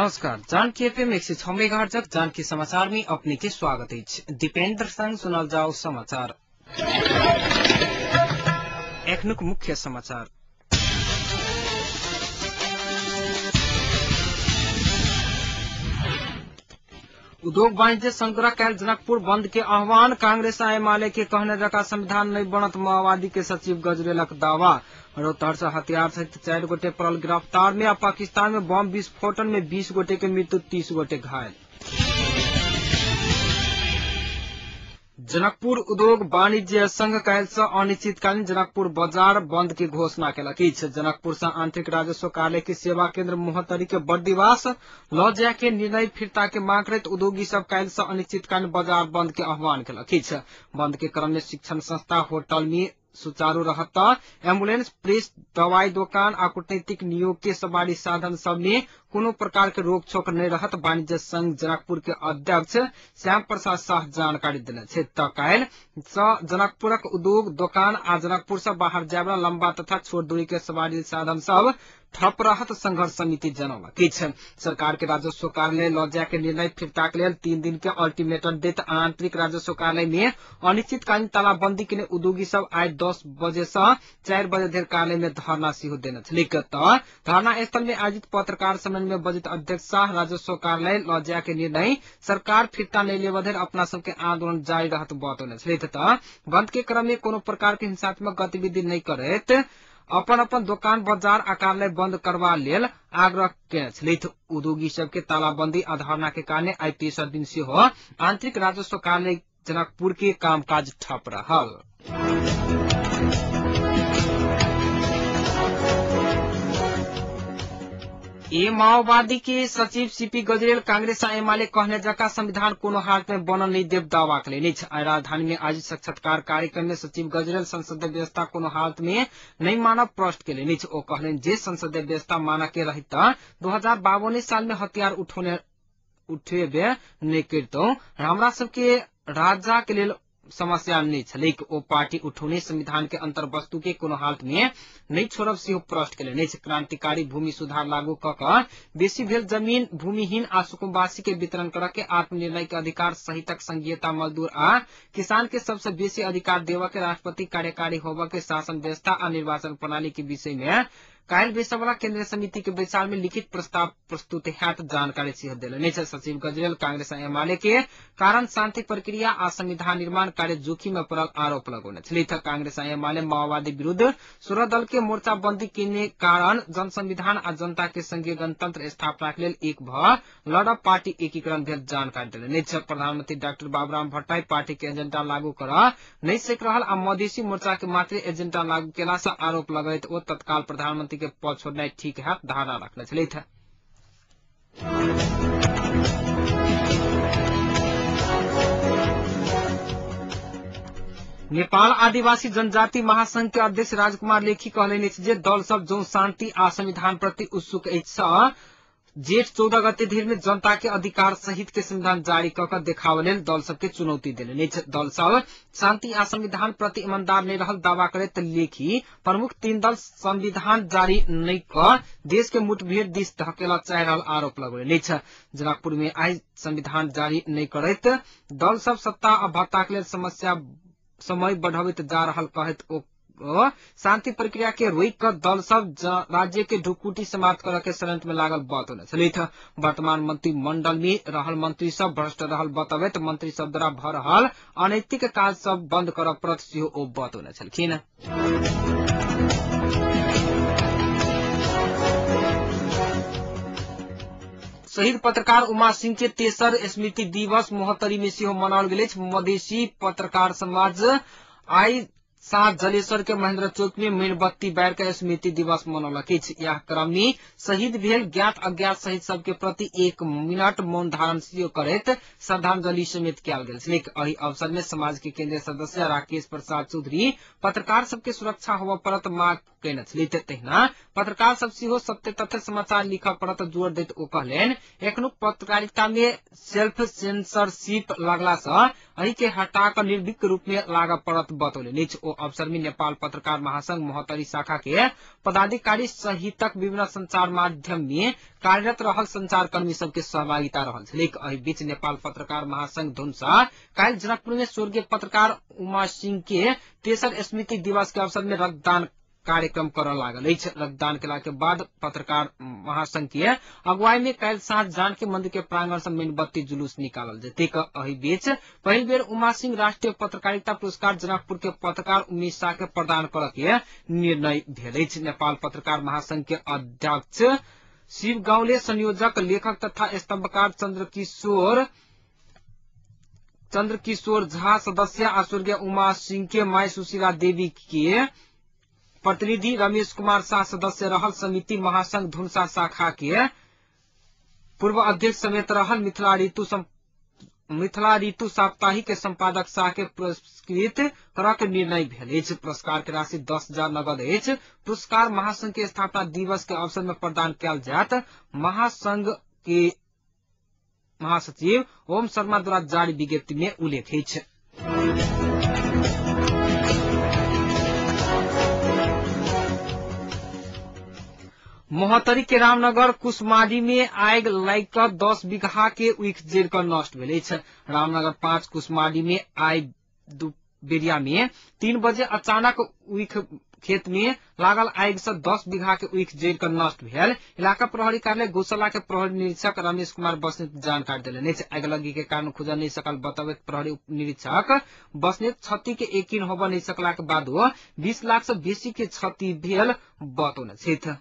नमस्कार, Janaki FM 106 megahertz Janaki समाचार में अपने के स्वागत अछि। दीपेंद्र संग सुनल जाओ समाचार। एखनुक मुख्य समाचार। उद्योग वाणिज्य संघ काल्हि जनकपुर बंद के आह्वान। कांग्रेस आ एमाले के कहने जका संविधान नहीं बनत, माओवादी के सचिव गजरेलक दावा। रौतहट से हथियार सहित 4 गोटे पड़ल गिरफ्तार में आ पाकिस्तान में बम विस्फोटन में 20 गोटे के मृत्यु, 30 गोटे घायल। जनकपुर उद्योग वाणिज्य संघ काल्हि से अनिश्चितकालीन जनकपुर बाजार बंद के घोषणा केलक अछि। जनकपुर से आंतरिक राजस्व कार्यालय के सेवा केंद्र मोहतरी के बर्दिवास ल जाय के निर्णय फिरता के मांग करैत उद्योगी सब काल्हि से अनिश्चितकालीन बाजार बंद के आह्वान केलक अछि। बंद के क्रम में शिक्षण संस्था, होटल में सुचारू रहत, एम्बुलेंस, प्रेस, दवाई दोकान आ कूटनीतिक नियोग के सवारी साधन सब में कोनो प्रकार के रोक छोक नहीं रहत। वाणिज्य संघ जनकपुर के अध्यक्ष श्याम प्रसाद शाह जानकारी देने छथि। त काल्हि सँ जनकपुरक उद्योग दोकान आ जनकपुर से बाहर जाय वाला लंबा तथा छोट दूरी के सवारी साधन सब ठप रहत संघर्ष समिति जनौलक अछि। सरकार के राजस्व कार्यालय ल जाय के निर्णय फिरता के लेल 3 दिन के अल्टीमेटम दैत आंतरिक राजस्व कार्यालय में अनिश्चितकालीन तालाबंदी के उद्योगी सब आइ 10 बजे से 4 बजे धरि कार्यालय में धरना सेहो देने छलीह। त धरना स्थल में आयोजित पत्रकार सम्मेलन में बजैत अध्यक्ष शाह राजस्व कार्यालय ल जाय के निर्णय सरकार फिरता नहीं लेबऽ धरि अपना सबके आंदोलन जारी रहत बतौने छलथि। त बंद के क्रम में कोनो प्रकार के हिंसात्मक गतिविधि नहीं करैत अपन अपन दोकान, बाजार आ कार्यालय बंद करबा लेल आग्रह केने छलथि। उद्योगी सबके तालाबंदी आ धरना के कारण आइ तेसर दिन सेहो आंतरिक राजस्व कार्यालय जनकपुर के कामकाज ठप रहल। ए माओवादी के सचिव सीपी गजरेल कांग्रेस आ एमाले कहने जका संविधान कोनो हालत में बनल नहीं देव दावा केलनि अछि। आइ राजधानी में आयोजित साक्षात्कार कार्यक्रम में सचिव गजरेल संसदीय व्यवस्था कोनो हालत में नहीं मानब प्रश्न केलनि अछि। ओ कहलनि जे संसदीय व्यवस्था मानक के रहित 2052 साल में हथियार उठेबे नहीं करितौ, हमरा सबके राजा के लेल समस्या नहीं छलैक। ओ पार्टी उठौने संविधान के अंतर्वस्तु के कोनो हालत में नहीं छोड़ब सेहो प्रश्न केलनि अछि। क्रांतिकारी भूमि सुधार लागू क क बेसी भेल जमीन भूमिहीन आ सुकुम्बासी के वितरण करऽ के, आत्मनिर्णय के अधिकार सहितक संघीयता, मजदूर आ किसान के सबसे बेसी अधिकार देबऽ के, राष्ट्रपति कार्यकारी होबऽ के, शासन व्यवस्था आ निर्वाचन प्रणाली के विषय में काल्हि बैसयवला केंद्रीय समिति के बैसार में लिखित प्रस्ताव प्रस्तुत हैत जानकारी सेहो देलनि अछि। सचिव गजरेल कांग्रेस आ एमाले के कारण शांति प्रक्रिया आ संविधान निर्माण कार्य जोखिम में पड़ल आरोप लगौने छलथि। कांग्रेस आ एमाले माओवादी विरुद्ध 16 दल के मोर्चाबंदी केने कारण जन संविधान आ जनता के संघीय गणतंत्र स्थापना के लेल एक भ लड़ब पार्टी एकीकरण भेल जानकारी देलनि अछि। प्रधानमंत्री डाक्टर बाबूराम भट्टराई पार्टी के एजेंडा लागू करऽ नहि सकि रहल आ मधेसी मोर्चा के मात्र एजेंडा लागू केला से आरोप लगैत ओ तत्काल प्रधानमंत्री के पद छोड़नाइ ठीक है धारणा रखने छलथि। नेपाल आदिवासी जनजाति महासंघ के अध्यक्ष राजकुमार लेखी कहलनि अछि जे दल सब जौं शांति आ संविधान प्रति उत्सुक अछि जेठ 14 गते धरि में जनता के अधिकार सहित के संविधान जारी क क देखाबऽ लेल दल सबके चुनौती देलनि अछि। दल सब शांति आ संविधान प्रति ईमानदार नहीं रहल दावा करैत लेखी प्रमुख 3 दल संविधान जारी नहीं क देश के मुठभेड़ दिस धकेलऽ चाहि रहल आरोप लगौलनि अछि। जनकपुर में आइ संविधान जारी नहीं करैत दल सब सत्ता आ भत्ता के लेल समस्या समय बढ़बैत जा रहल कहैत ओ शांति प्रक्रिया के रोकि क दल सब राज्य के ढुकुटी समाप्त करऽ के षड्यंत्र में लागल बतौने छलथि। वर्तमान मंत्रिमंडल में रहल मंत्री सब भ्रष्ट रहल बतबैत मंत्री सब द्वारा भ रहल अनैतिक काज सब बंद करऽ पड़त सेहो ओ बतौने छलखिन। शहीद पत्रकार उमा सिंह के तेसर स्मृति दिवस मोहतरी में सेहो मनाओल गेल अछि। मधेसी पत्रकार समाज आइ साँझ जलेश्वर के महेंद्र चौक में मेणबत्ती बारि के स्मृति दिवस मनौलक अछि। यह क्रम में शहीद भेल ज्ञात अज्ञात शहीद सबके प्रति 1 मिनट मौन धारण सेहो करैत श्रद्धांजलि समेत कयल गेल छलैक। एहि अवसर में समाज के केंद्रीय सदस्य राकेश प्रसाद चौधरी पत्रकार सबके सुरक्षा होबऽ पड़त मांग केने छली। तहिना पत्रकार सब सेहो सत्य तथ्य समाचार लिखऽ पड़त जोर दैत ओ कहलनि, एखनुक पत्रकारिता में सेल्फ सेंसरशिप लगला सँ एहि के हटा कऽ निर्भीक रूप में लागऽ पड़त बतौलनि अछि। ओ अवसर में नेपाल पत्रकार महासंघ महोत्तरी शाखा के पदाधिकारी सहितक विभिन्न संचार माध्यम में कार्यरत रहल संचारकर्मी सबके सहभागिता रहल छलैक। एहि बीच नेपाल पत्रकार महासंघ धुनसा काल्हि जनकपुर में स्वर्गीय पत्रकार उमा सिंह के तेसर स्मृति दिवस के अवसर में रक्तदान कार्यक्रम करऽ लागल अछि। रक्तदान केला के बाद पत्रकार महासंघ के अगुवाई में काल्हि साँझ जानकी मंदिर के प्रांगण से मेणबत्ती जुलूस निकालल जेतैक। एहि बीच पहिल बेर उमा सिंह राष्ट्रीय पत्रकारिता पुरस्कार जनकपुर के पत्रकार उमेश शाह के प्रदान करऽ के निर्णय भेल अछि। नेपाल पत्रकार महासंघ के अध्यक्ष शिव गाउँले, संयोजक लेखक तथा स्तंभकार चंद्रकिशोर झा सदस्य आ स्वर्गीय उमा सिंह के माय सुशीला देवी के प्रतिनिधि रमेश कुमार शाह सदस्य रहल समिति महासंघ धुनसा शाखा के पूर्व अध्यक्ष समेत रहल मिथिला ऋतु साप्ताहिक के संपादक शाह के पुरस्कृत करऽ के निर्णय भेल अछि। पुरस्कार के राशि 10,000 नगद अछि। पुरस्कार महासंघ के स्थापना दिवस के अवसर में प्रदान कयल जायत। महासंघ के महासचिव ओम शर्मा द्वारा जारी विज्ञप्ति में उल्लेख अछि। महोत्तरी के रामनगर कुशमारी में आगि लागि कऽ 10 बीघा के उख जरि कऽ नष्ट भेल अछि। रामनगर 5 कुशमारी में आइ बेरिया में 3 बजे अचानक उख खेत में लागल आगि से 10 बीघा के उख जरि कऽ नष्ट भेल। इलाका प्रहरी कार्यालय गौशाला के प्रहरी निरीक्षक रमेश कुमार बस्नेत जानकारी देलनि अछि। आगिलगी के कारण खुजल नहि सकल बतबैत प्रहरी उप निरीक्षक बस्नेत क्षति के यकीन होबऽ नहि सकला के बादो 20 लाख से बेसी के क्षति भेल बतौने छथि।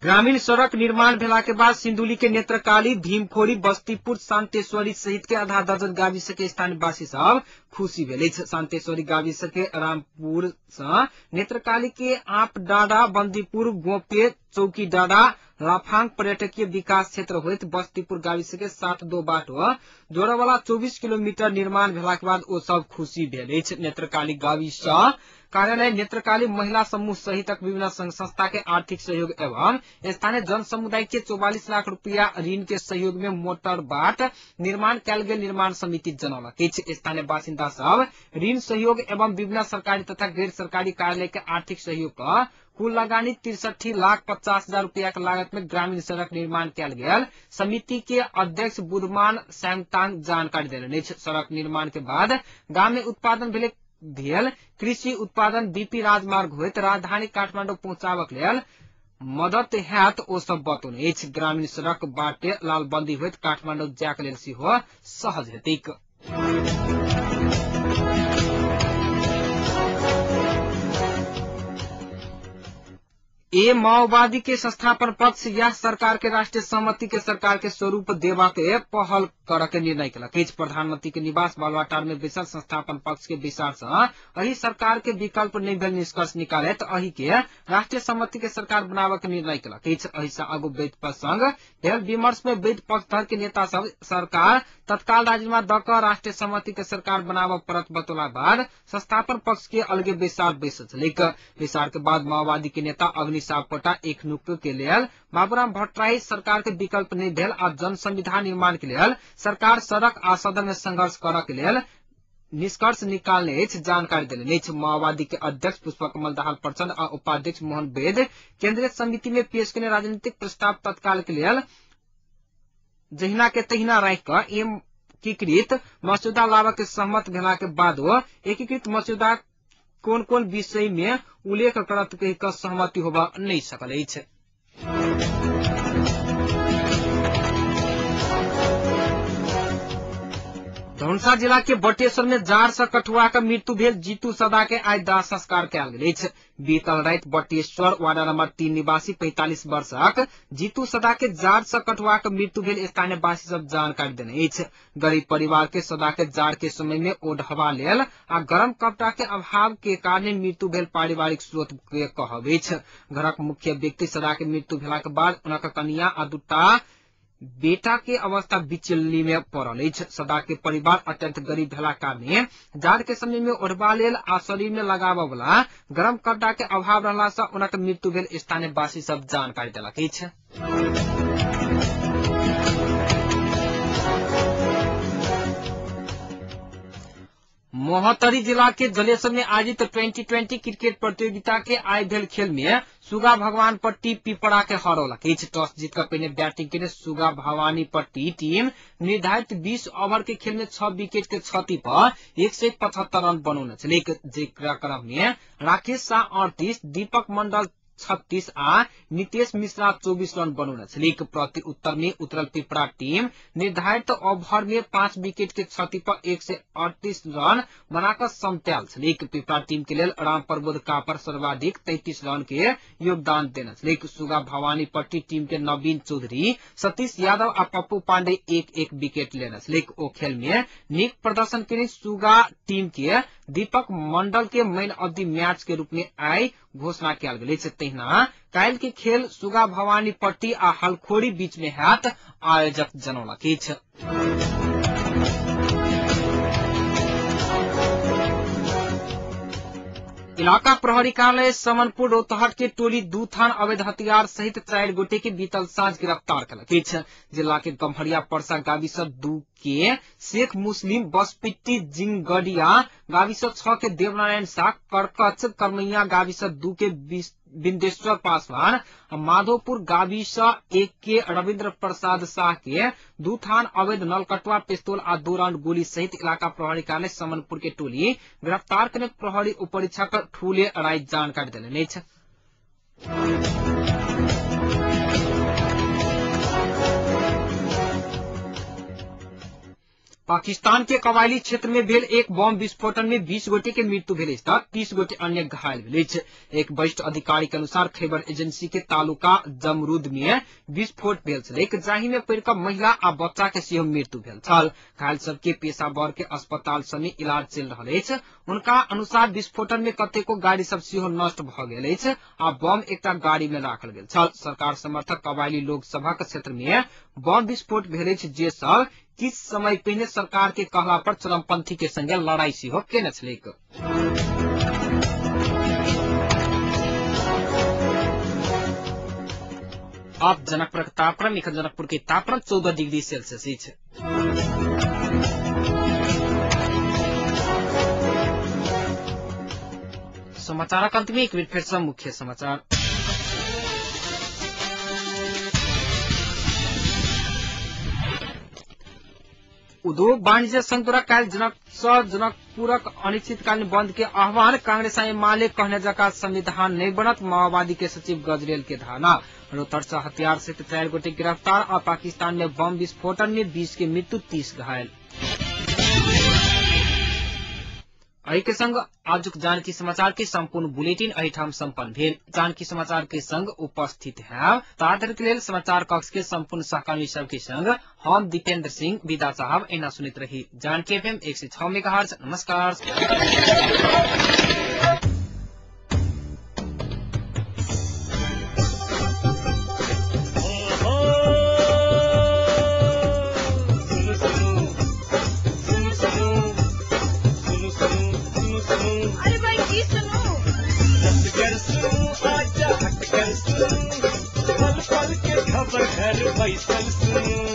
ग्रामीण सड़क निर्माण भेला के बाद सिंधुली के नेत्रकाली, भीमखोरी, बस्तीपुर, शांतेश्वरी सहित के आधा दर्जन गाविस के स्थानीयवासी सब खुशी भेल अछि। शांतेश्वरी गाविस के रामपुर से नेत्रकाली के आप डाडा, बंदीपुर, गोपे, चौकी डाडा, लाफांग पर्यटकीय विकास क्षेत्र होइत बस्तीपुर गाविस के 7-2 बाटो जोड़े वाला 24 किलोमीटर निर्माण भेला के बाद ओ सब खुशी भेल अछि। नेत्रकाली गाविस कार्यालय नेत्रकाली महिला समूह सहितक विभिन्न संघ संस्था के आर्थिक सहयोग एवं स्थानीय जन समुदाय के 44 लाख रुपया ऋण के सहयोग में मोटर बाट निर्माण कयल गेल निर्माण समिति जनौलक अछि। स्थानीय बासिन्दा सब ऋण सहयोग एवं विभिन्न सरकारी तथा गैर सरकारी कार्यालय के आर्थिक सहयोग क कुल लगानी 63,50,000 रुपया के लागत में ग्रामीण सड़क निर्माण कयल गेल समिति के अध्यक्ष बुधमान स्यांगतांग जानकारी देलनि अछि। सड़क निर्माण के बाद गाम में उत्पादन भेल कृषि उत्पादन बीपी राजमार्ग होइत राजधानी काठमाडौँ पहुंचाबक लेल मदद हैत ओ सब बतौने अछि। ग्रामीण सड़क बाटे लालबंदी होइत काठमाडौँ जायक लेल सेहो सहज हेतैक। ए माओवादी के संस्थापन पक्ष या सरकार के राष्ट्रीय सहमति के सरकार के स्वरूप देवा के पहल कर के निर्णय केलक अछि। प्रधानमंत्री के निवास बालुवाटार में बैसल संस्थापन पक्ष के विचार से एहि सरकार के विकल्प नहि भेल निष्कर्ष निकालैत एहि के राष्ट्रीय सहमति के सरकार बनाबऽ के निर्णय केलक अछि। एहि से आगू वैध पक्ष संग भेल विमर्श में वैध पक्षधर के नेता सब सरकार तत्काल राजीनामा द कऽ राष्ट्रीय सहमति के सरकार बनाबऽ पड़त बतौला बाद संस्थापन पक्ष के अलगे बैसार बैसल छलैक। बैसार के बाद माओवादी के नेता अग्नि सापकोटा एक नुक के लेल बाबूराम भट्टराई सरकार के विकल्प नहीं भेल आ जन संविधान निर्माण के लेल सरकार सड़क आ सदन में संघर्ष करऽ के लेल निष्कर्ष निकालने अछि जानकारी देलनि अछि। माओवादी के अध्यक्ष पुष्पकमल दाहाल प्रचंड आ उपाध्यक्ष मोहन वैद्य केंद्रीय समिति में पेश केने राजनीतिक प्रस्ताव तत्काल के लेल जहिना के तहिना राखि कऽ एकीकृत मसौदा लाबऽ के सहमत भेला के बादो एकीकृत मसौदा कोन कोन विषय में उल्लेख करत कहि कऽ सहमति होबऽ नहि सकल अछि। धनुषा जिला के बटेश्वर में जाड़ से कठुआ के मृत्यु भेल जीतू सदा के आइ दाह संस्कार कयल गेल अछि। बीतल राति बटेश्वर वार्ड नंबर 3 निवासी 45 वर्षक जीतू सदा के जाड़ से कठुआ के मृत्यु भेल स्थानीय वासी सब जानकारी देने अछि। गरीब परिवार के सदा के जाड़ के समय में ओढ़वा लेल आ गरम कपड़ा के अभाव के कारण मृत्यु भेल पारिवारिक स्रोत के कहब अछि। घरक मुख्य व्यक्ति सदा के मृत्यु भेला के बाद उनक कनिया आ दूटा बेटा के अवस्था बिचली में पड़ल अछि। सदा के परिवार अत्यंत गरीब भेला कारणे जाड़ के समय में ओढ़बा लेल आ शरीर में लगाबऽ वाला गरम कपड़ा के अभाव रहला से उनक मृत्यु भेल स्थानीय वासी सब जानकारी देलक अछि। मोहतरी जिला के जलेसर में आयोजित 2020 क्रिकेट प्रतियोगिता के आइ भेल खेल में सुगा भगवान पट्टी पिपरा के हरौलक अछि। टॉस जीत कर पहिने बैटिंग केने सुगा भवानी पट्टी टीम निर्धारित 20 ओवर के खेल में 6 विकेट के क्षति पर 175 रन बनौने छलैक, जेकरा क्रम में राकेश शाह 38, दीपक मंडल 36 आ नितेश मिश्रा 24 रन बनौने छलैक। प्रति उत्तर में उतरल पिपरा टीम निर्धारित ओवर में 5 विकेट के क्षति पर 138 रन बनाकर समतल छलैक। पिपरा टीम के लेल राम प्रबोध कापर सर्वाधिक 33 रन के योगदान देने छलैक। सुगा भवानी पट्टी टीम के नवीन चौधरी, सतीश यादव आ पप्पू पांडे 1-1 विकेट लेने छलैक। ओ खेल में नीक प्रदर्शन केने सुगा टीम के दीपक मंडल के मैन ऑफ the match के रूप में आइ घोषणा कयल गेल अछि। तहिना काल्हि के खेल सुगा भवानी पट्टी आ हलखोरी बीच में हैत आयोजक जनौलक अछि। इलाका प्रहरी कार्यालय समनपुर रौतहट के टोली 2 थान अवैध हथियार सहित 4 गोटे के बीतल साँझ गिरफ्तार कलक अछि। जिला के गम्हरिया परसा गाविस 2 के शेख मुस्लिम, बसपिट्टी जिंगडिया गाविस 6 के देवनारायण शाह, करकच करमैया गाविस 2 के बिंदेश्वर पासवान, माधोपुर गाविस 1 के रविन्द्र प्रसाद शाह के 2 थान अवैध नलकटवा पिस्तौल आ 2 राउंड गोली सहित इलाका प्रहरी कार्यालय समनपुर के टोली गिरफ्तार करने प्रहरी उपरीक्षक ठूले राय जानकारी देलनि अछि। पाकिस्तान के कबायली क्षेत्र में भेल एक बम विस्फोटन में 20 गोटे के मृत्यु भेल अछि त 30 गोटे अन्य घायल भेल अछि। एक वरिष्ठ अधिकारी के अनुसार खैबर एजेंसी के तालुका जमरूद में विस्फोट भेल छलैक, जाहि में पड़ि महिला आ बच्चा के सेहो मृत्यु भेल छल। घायल सबके पेशावर के अस्पताल सब में इलाज चलि रहल अछि। उनका अनुसार विस्फोटन में कतेको गाड़ी सब सेहो नष्ट भ गेल अछि आ बम एकटा गाड़ी में राखल गेल छल। सरकार समर्थक कबायली लोक सभक क्षेत्र में बम विस्फोट भेल अछि, जे सब किछ समय पहिने सरकार के कहला पर चरमपंथी के संगे लड़ाई सेहो केने छलैक। अब जनकपुर के तापक्रम, एखन जनकपुर के तापक्रम 14 डिग्री सेल्सियस अछि। समाचारक अंत में एक बेर फेर सँ मुख्य समाचार। उद्योग वाणिज्य संघ द्वारा काल्हि जनकपुरक अनिश्चितकालीन बंद के आह्वान। कांग्रेस आ एमाले कहने जका संविधान नहीं बनत, माओवादी के सचिव गजरेल के धारणा। रोहतक से हथियार सहित 4 गोटे गिरफ्तार और पाकिस्तान में बम विस्फोटन में 20 के मृत्यु, 30 घायल। एहि के संग आजुक जानकी समाचार के संपूर्ण बुलेटिन एहिठाम संपन्न भेल। जानकी समाचार के संग उपस्थित है ताधरि के लेल समाचार कक्ष के संपूर्ण सहकर्मी सबके संग हम दीपेंद्र सिंह विदा साहब। एना सुनैत रही जानकी एफएम 106 मेगाहर्ट्ज। नमस्कार। पल पल के खबर घर बैसल सुनू।